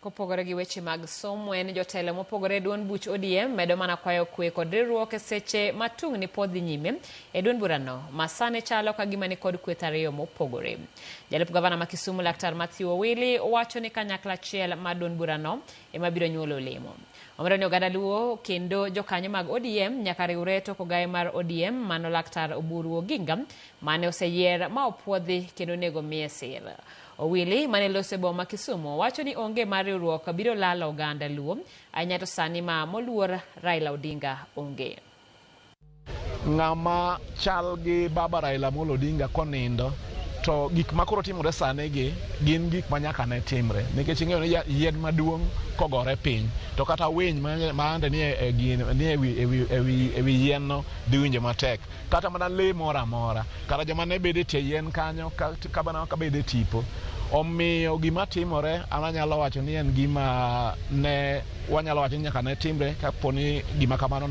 Kopogore gi weche mag somo, en jotelo mopogore e duond buch ODM medo mana kwayo kwe kod riwruok e seche ma tungni pod dhi nyime e duond burano ma sani chalo ka gima nikod kweth ariyo mopogore. Jalup gavana ma Kisumu Laktar Mathew Owili wacho ni kanyakla achiel mar duond burano ema biro nyuolo olemo. Omedo ni oganda Luo kendo jokanyo mag ODM nyaka riwre tok ogaye mar ODM mano Laktar Oburu Oginga mane oseyier ma opuodhi kendo onego miye sir. Owili mane loso e boma ma Kisumu wacho ni onge mar riwruok biro lalo oganda Luo ahinya to sani ma moluor Raila Odinga onge. Ng'ama chal gi baba Raila Amolo Odinga konindo to gik ma koro timore sani gi gin gik ma nyaka ne timre nikech ing'eyo ni yien maduong' kogore piny to kata winy ma ande nie e wi yien no dhi winjo matek. Kata mana lee moro amora, kata joma ne bedo e tie yien kanyo, kata mana ka bedo e tipo. Omiyo gima timore, an anyalo wacho ni en gima ne wanyalo wacho ni nyaka ne timre kapo ni gima kamano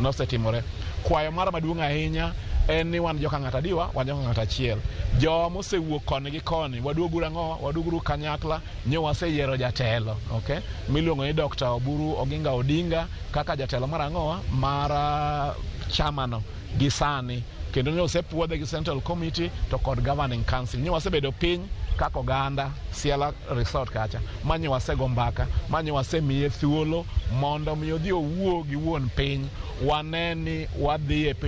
nosetimore. Kwayo mara maduong' ahinya en ni wan joka ng'ato adiwa, wan joka ng'ato achiel. Jowa mosewuok koni gi koni, waduoguru ang'o? Waduoguru kanyakla, nyo waseyiero jatelo, okay? Miluongo ni Dr. Oburu Oginga Odinga kaka jatelo mar ang'owa? Mar chamano gi sani kendo ne osepuodhe gi Central Committee to kod Governing Council. Nyo wasebedo piny kaka oganda Siala Resort kacha ma nyo wasego mbaka ma nyo wasemiye thuolo mondo mi odhi owuo gi wuon piny wane ni wadhi e piny.